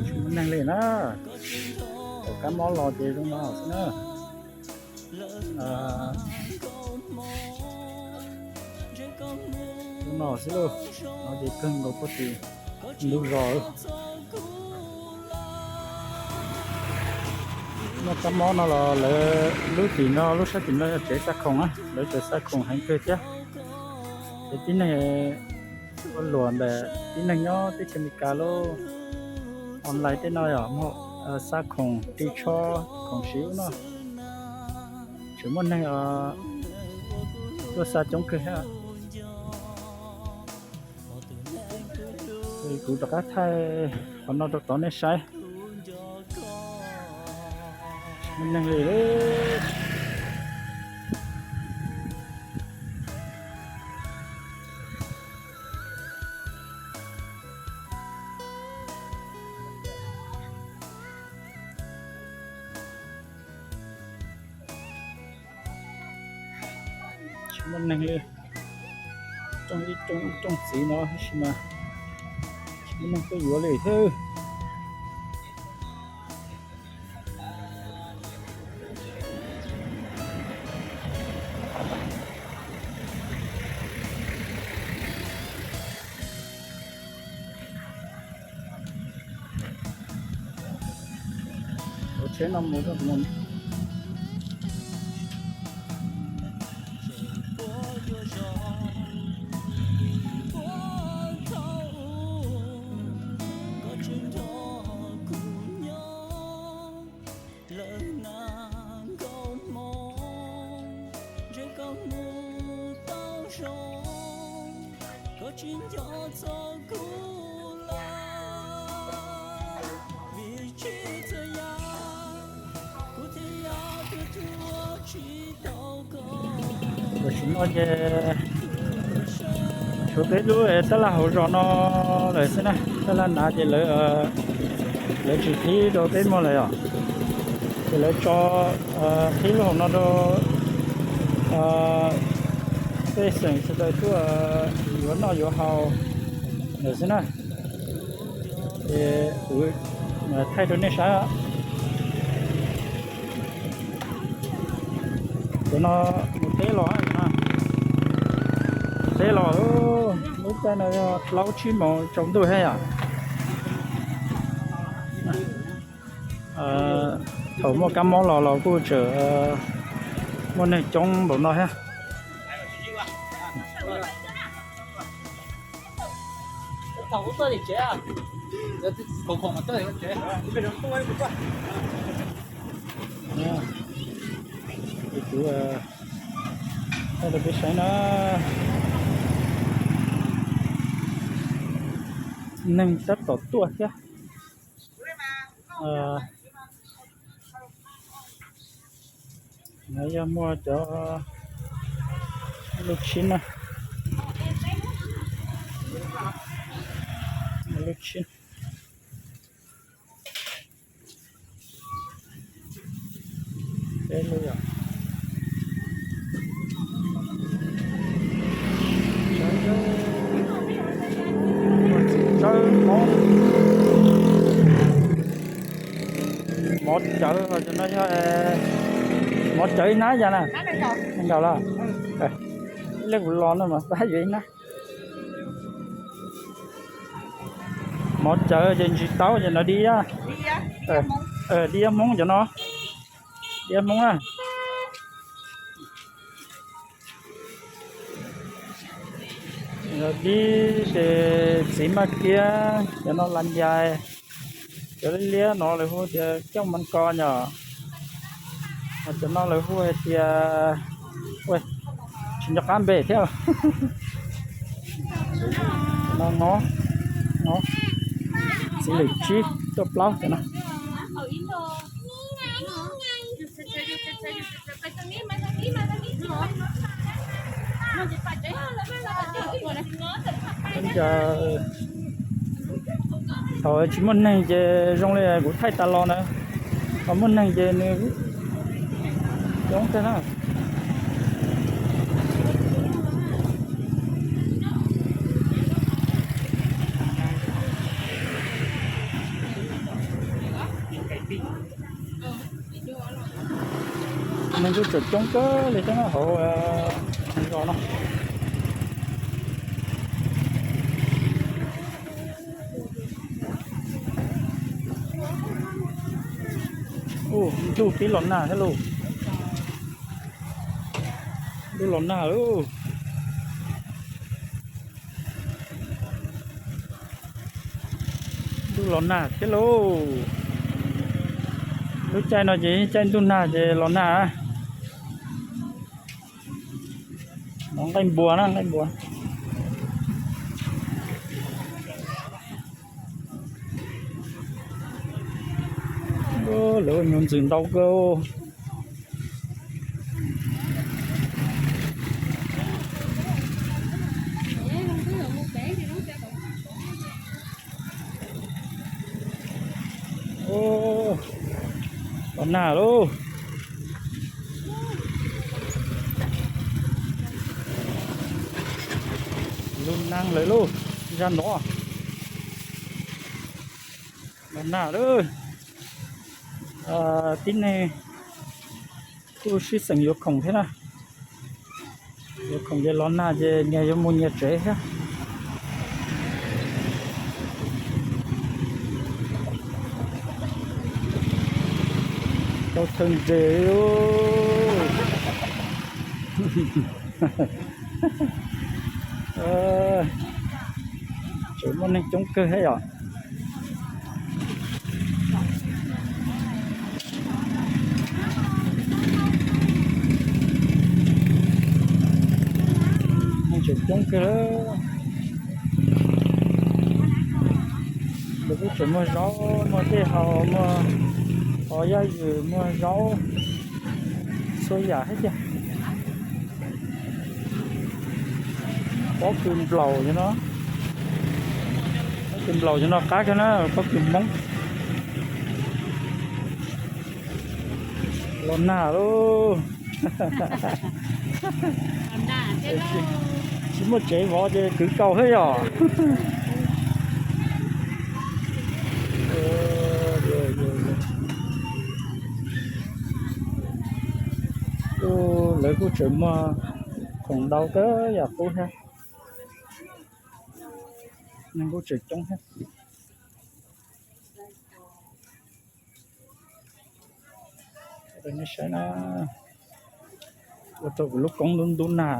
Tsis muaj neeg li na. Thaum kab mob los ces zoo no xwb na. Zoo no xwb lauj. No ces kawg nkaus puag tim ntug zos. Muaj kab mob no los lawv lub tim no, lub sab tim no yog tsev xa khoom na, lawv tsev xa khoom heev kawg thiab. Ces tib neeg ua luam ntawm tib neeg nyob teb chaws Amelikas lub online tej no yog muaj xa khoom ris tsho, khoom siv ub no, tseem muaj neeg tuaj xa coob kawg thiab. Kuv rov qab thaij qhov no rau tod nej saib. Muaj neeg li. Tsis muaj neeg li. Rooj ib rooj ib rooj txiv no tab sis mas tsis muaj neeg tuaj yuav li thiab. Ua tsheb no mus. Lawm na nkauj hmoob, ntshe koj mus tau zoo, koj tsis nco txog kuv lawm. Vim tsis txawj yam, kuv thiaj yam tuaj cuag tsis tau koj. Tam sim no ces tshuav peb lub tab laj hauv zos no lawm xwb na. Tab laj nav ces lawv, lawv tsis qhib rau peb muag lawm os. Ces lawv tso qhib lub hauv no rau pej xeem sawv daws tuaj yuav noj yuav haus lawm xwb na. Ces kuv thaij rau nej saib. Cov no mus teb los, teb los lub caij no yog plaub tsib moos tsaus ntuj thiab yom. Thaum muaj kab mob los los kuj tseem muaj neeg coob npaum no thiab. Kuv thaij rau peb saib na, neeg tab tom tuaj thiab. No yog muaj cov lub tshib na, lub tshib. Tsawb hmoob, mov cawv, no yog mov cawv ib hnab yog na? Nees nkaum los? Ib leeg kuv los no mas pab yuav ib hnab. Mov cawv ces ntsis taub ces no dib, dib hmoob cov no, dib hmoob na. Dib ces txiv maj kiab, cov no las ncais, cov liab liab no lawv hu tias coj mas ko nyom, cov no lawv hu hais tias, tsis nco qab npe thiab. No, txiv lwm tsib tuaj plaub cov no. Thaum tsis muaj neeg ces zoo li kuv thaij tas los na, thaum muaj neeg ces nws coob tiag na. Neeg kuj tseem coob kawg li thiab na hauv zos no. Ntuj pib los nag thiab lauj. Ntuj los nag lauj. Ntuj los nag thiab lauj. Lub caij no ces caij ntuj nag ces los nag. No nqaij npua na, nqaij npua. Lawv ua nyuv ntxwm ntau kawg. Los nag lauj. Lub neej lawv lauj, zaj no los nag lauj. Tib neeg kuj sib xeem yuav khoom thiab na. Yuav khoom ces los nag ces nyias yuav mus nyias tsev thiab. Tau chaw nres. Tseem muaj neeg coob kawg thiab yom. Neeg tseem coob kawg. Lawv kuj tseem muag zaub, muag tej haus, muag qos, yaj ywm, muag zaub, txhua yam thiab tiag. Pob kws nplaum no, pob kws nplaum no qab kawg na, pob kws Hmoob. Los nag lauj. Tsis muaj tsev vov ces kwv kaus thiab yom. Lawv kuj tseem muag khoom ntau kawg yam qub thiab. Neeg kuj tseem coob thiab. Nej saib na, ua rau kuv lub koob ntub ntub nag,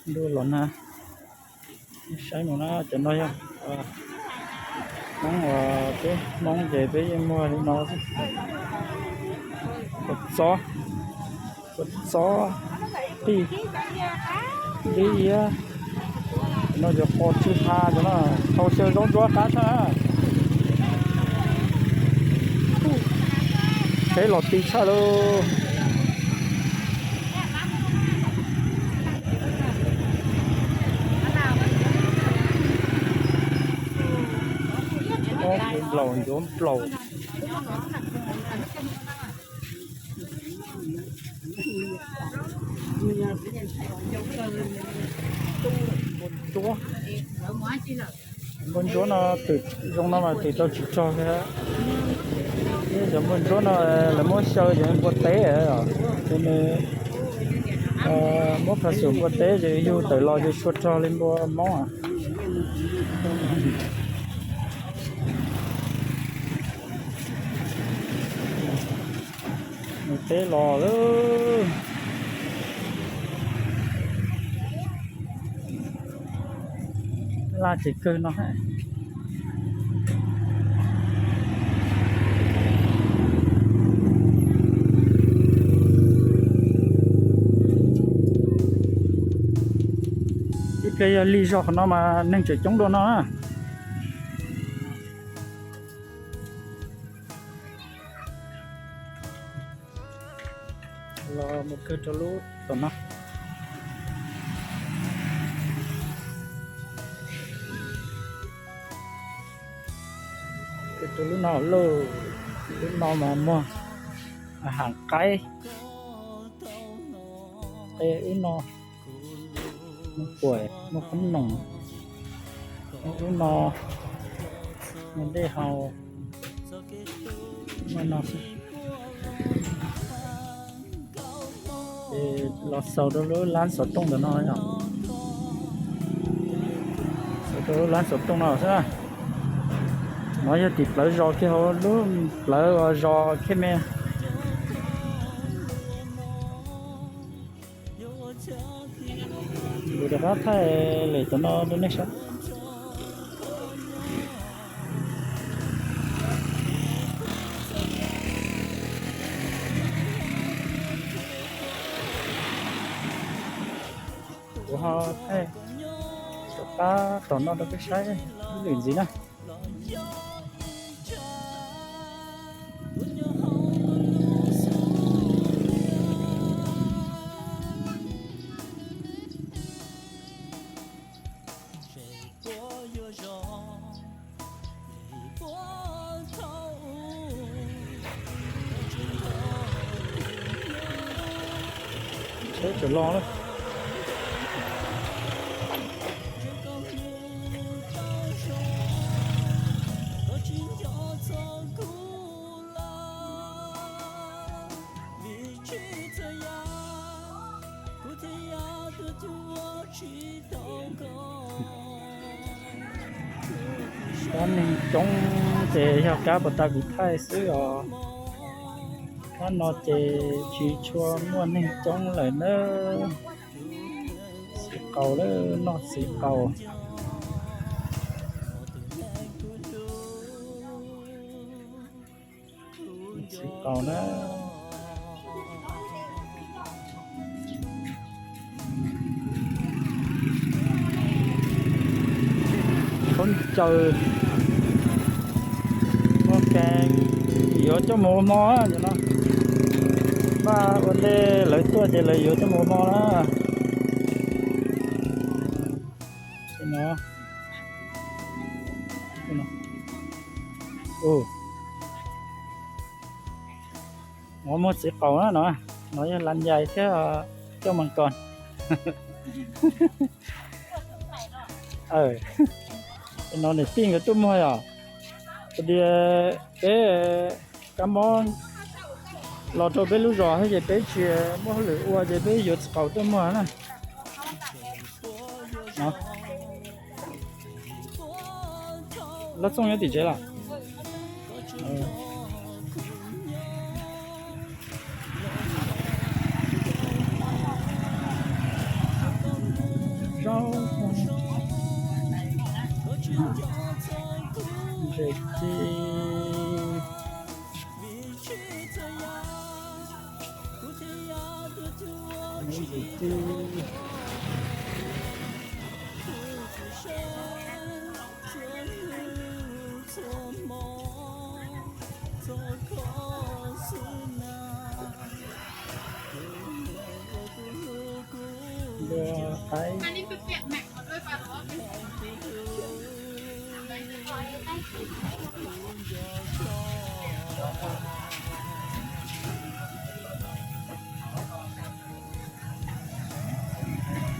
ntuj los nag. Nej saib no na, cov no yog Hmoob, peb Hmoob ces peb yeej muag li no xwb. Kua txob, kua txob, qij, dib iab. No cov qos tsw ha cov no, thau xyaw zaub ntsuab qab tshaj. Tsheb los ti tshaj lauj. Nplaum ncuav nplaum. Npua ntsuab, npua ntsuab no twm zoo no mas twm tau tsis tsog thiab. Cov npua ntsuab no lawv muab xyaw ces npua teb, ces nws muab phav xum npua teb ces yug tawm los ces tsuas rog li npua Hmoob. Nws teb los lawm. Laj tsev kawg no. Ib pliag yog lig zog qhov no mas neeg tseem coob dua no na. Los mus kawg rau lub tom no. Kawg rau lub no lauj, lub no mas muag hav qaib, qe ub no, muag puam muag qoob noom, ub no muag dej haus, muaj no xwb. Ces los xaus rau lub lab xov tooj ntawm no yom. Xaus rau lub lab xov tooj no xwb na. No yog tim plawv zos kiag hauv lub plawv zos Khej Me. Kuv rov qab thaij lem cov no rau nej saib. Kuv ho thaij rov qab tom no rau peb saib ib lwm ntxiv na. Tsheb tseem los na. Cov neeg coob ces yog kab puas tas kuv thaij xwb os. Kab no ces tsis tshua muaj neeg coob lawm na. Txiv qaus lawm, noj txiv qaus. Txiv qaus na. Khaub ncaws, muaj kees, yuav coj mus ua mov no. Npaj ua ntej lawv tuaj ces lawv yuav coj mus ua mov na. Ua muag txiv qaus na no, no yog las nyais thiab coj mas kos. No niam tij nkawd tuaj muag yom. Ua tias peb kab mob los rau peb lub zos thiab ces peb tsis muaj hauj lwm ua ces peb yuav txiv qaus tuaj muag na. Laj Txooj nyob tim tsev lawm. Zaub, ntses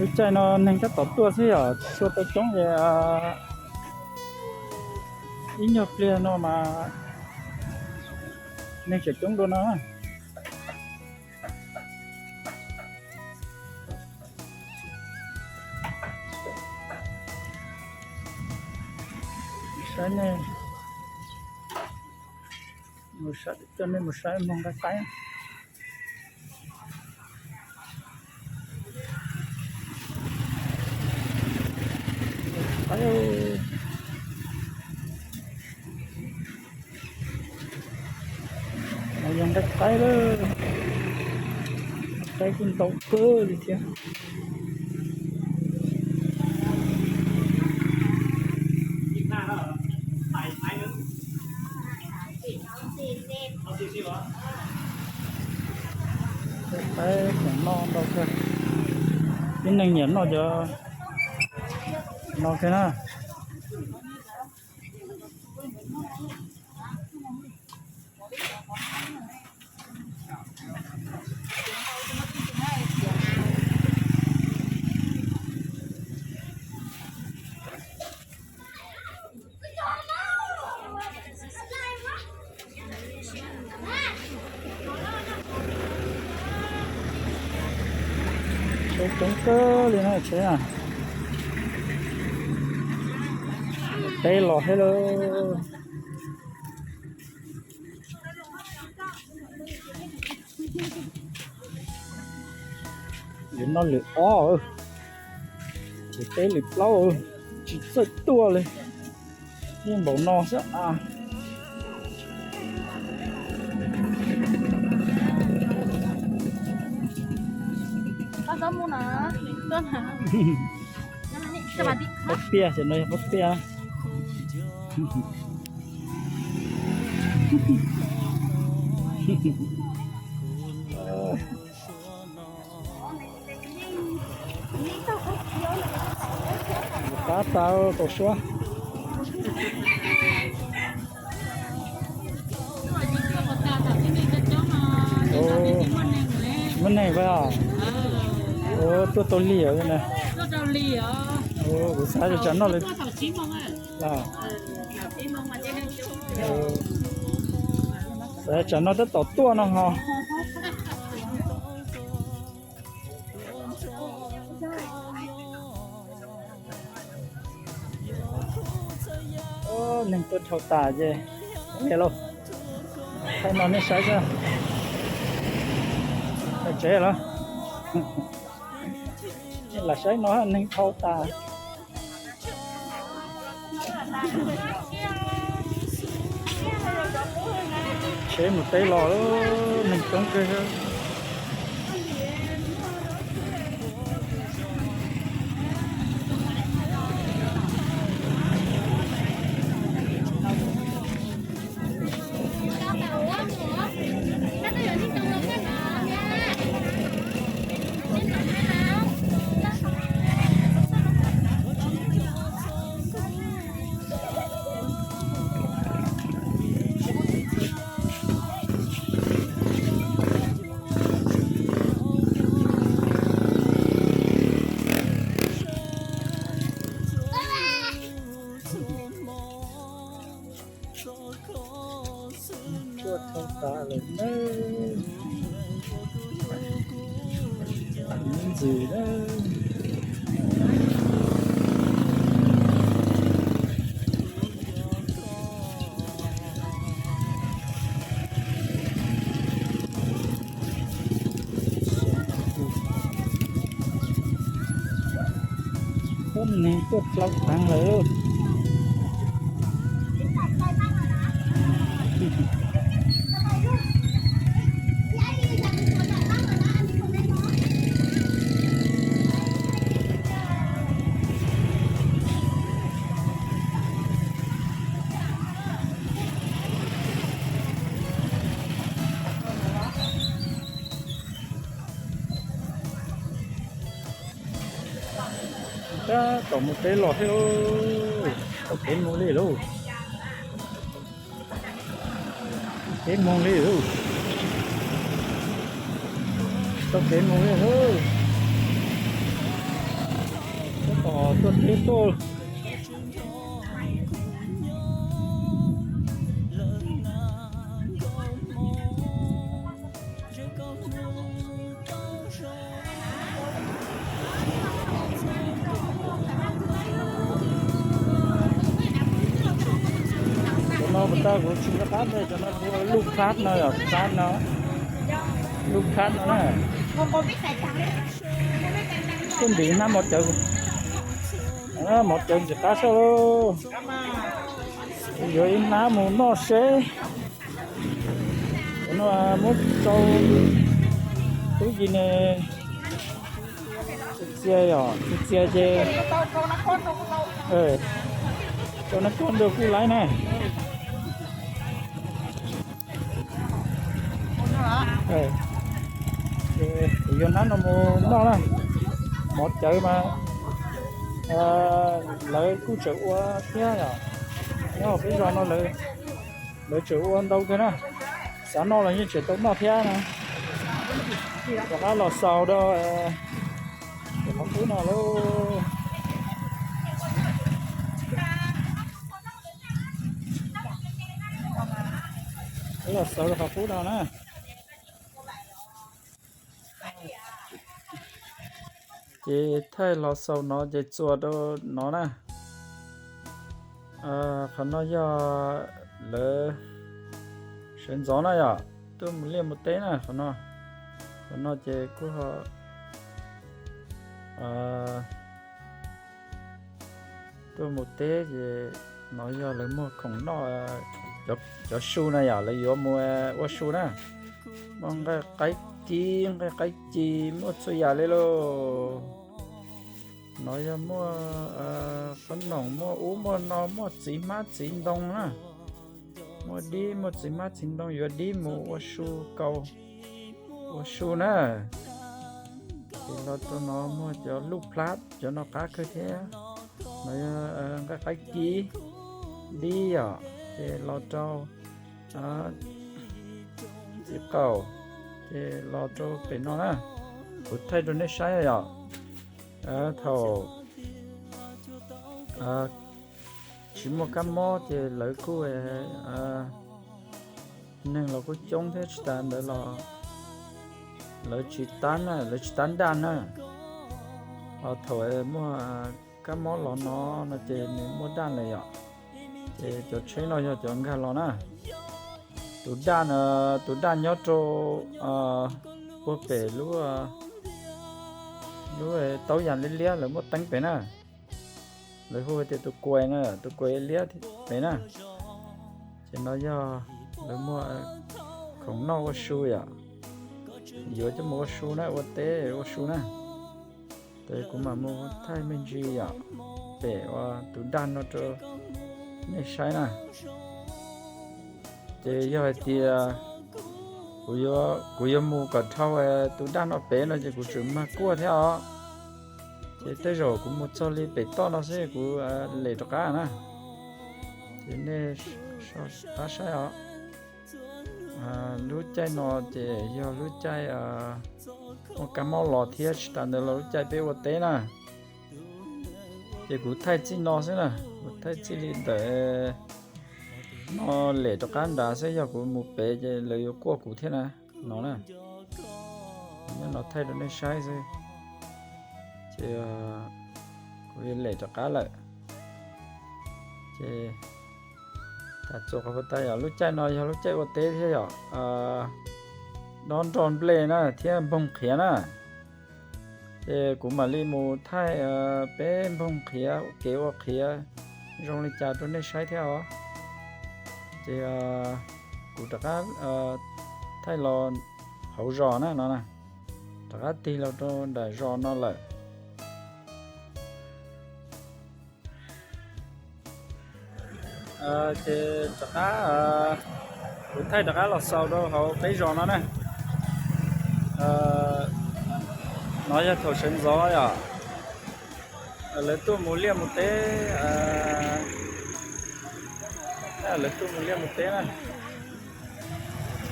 Lub caij no neeg tab tom tuaj xwb yom, tsis tshua tau coob li. Ib nyuag pliag no mas neeg tseem coob dua no. Saib nej, coj nej mus saib moog nqaij qaib. Yog nqaij qaib lawm, qaib kuj ntau kawg li thiab. Qaib khoom noj ntau kawg, tib neeg nyiam noj cov no kawg na. Tsheb coob kawg li na, tsheb na. Teb los thiab lauj. Lwm no lwm ob, lwm peb lwm plaub, tsis txawj tuaj li, yeej npaum no xwb as. Pob piaj, cov no yog pob piaj. Tab sis tau suab. Muaj neeg pas? Tuaj tau lig os. Kuv xav tsam noj lawm. Xav tsam no tab tom tuaj no ho. Neeg tuaj dhau tas ces, lauj, saib no nej saib xwb. Tsev los, lam saib no neeg dhau tas. Tsheb mus teb los, neeg coob kawg. Tuaj dhau tas lawm nawb. Ntxim nawb. Tuaj neeg tuaj plaub tag lawm. Tom mus teb los thiab, tom teb mus li lauj. Teb mus li lauj. Tom teb mus li lauj. Tom tuaj teb tuaj. Cov no puas tau, kuv tsis nco qab tias cov no kuv lub phab no yom, phab no, lub phab no na. Tuaj ntim hnab mov cawv, mov cawv ntxim qab soj lauj. Yuav ib hnab mus noj seb. Cov no muab rau tub Yis ne, txias txias yom, txias txias ces rau nab koj nrog kuj laib na. Kuv yuav hnab no mus noj na. Mov cawv mas lawv kuj tseem ua thiab yom. Nyob hauv peb zos no lawv, lawv tseem ua ntau kawg na. Xav noj los yeej tseem tau noj thiab na. Rov qab los xaus rau cov qhov qub no lauj. Los xaus rau qhov qub no na. Ces thaij los xaus no ces txuas rau no na. Qhov no yog lawv sawv ntxov na yom, tuaj mus liaj mus teb na qhov no. Qhov no ces kuj ho tuaj mus teb ces no yog lawv muag khoom noj, cov su na yom, lawv yuav mus ua su na. Muaj nqaij qaib kib, nqaij qaib ci, muaj txhua yam li lauj. No yog muaj qhob noom, muaj ub muaj no, muaj txiv hmab txiv ntoo na. Muaj dib, muaj txiv hmab txiv ntoo, yuav dib mus ua su kaus, ua su na. Ces los rau no muaj cov luj plab, cov no qab kawg thiab. No yog nqaij qaib kib, dib yom, ces los rau txiv qaus, ces los rau pem no na. Kuv thaij rau nej saib yom. Thaum tsis muaj kab mob ces lawv kuj, neeg los kuj coob thiab, tsis tas ntawd los lawv tsis tab na, lawv tsis tab daj na. Ho thaum muaj kab mob los no, no ces nws muaj daj lawm yom. Ces cov tsheb no yog cov nkag los na. Tus daj no, tus daj nyob rau puag pem lub, lub taub yas liab liab lawv muaj teeb pem na. Lawv hu tias tus kuais na, tus kuais liab pem na. Ces no yog lawv muaj khoom noj ua su yom. Yuav coj mus ua su na, ua teb ua su na. Ces kuv mam mus thaij me ntsis yom, pem ua tus daj no rau nej saib na. Ces yog hais tias kuv yuav mus kom dhau tus daj no pem no ces kuv tseem mag kuaj thiab os. Ces tej zaum kuv mus txog li pem toj no xwb kuv lem rov qab na. Ces nej pab saib os. Lub caij no ces yog lub caij muaj kab mob los thiab, tsis tas ntawd los lub caij peb ua teb na. Ces kuv thaij txij no xwb na, kuv thaij txij li ntawm no lem rov qab nrad xwb, yog kuv mus pem ces lawv yuav kuaj kuv thiab na. No na, nyob no thaij rau nej saib xwb. Ces kuv yuav lem rov qab lawm. Ces tas txuas qhov puas tas yom, lub caij no yog lub caij ua teb thiab yom, dob nroj nplej na thiab npoog qhiav na. Ces kuv mam li mus thaij peb npoog qhiav, kev ua qhiav zoo li cas rau nej saib thiab os. Ces kuv rov qab thaij los hauv zos na no, rov qab tig los rau nram zos no lawm. Ces rov qab, kuv thaij rov qab los xaus rau hauv peb zos no na. No yog thaum sawv ntxov yom. Lawv tuaj mus liaj mus teb, lawv tuaj mus liaj mus teb na.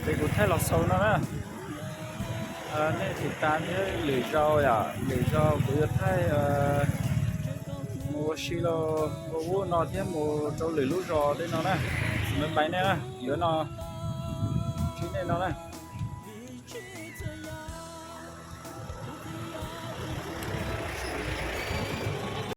Ces kuv thaij los xaus no na. Nej tiv tas thiab lwm zaus yom, lwm zaus kuv yuav thaij mus ua si los ua ub no thiab mus rau lwm lub zos tej no na. Bye bye nej na, yuav no, ntsib nej no na.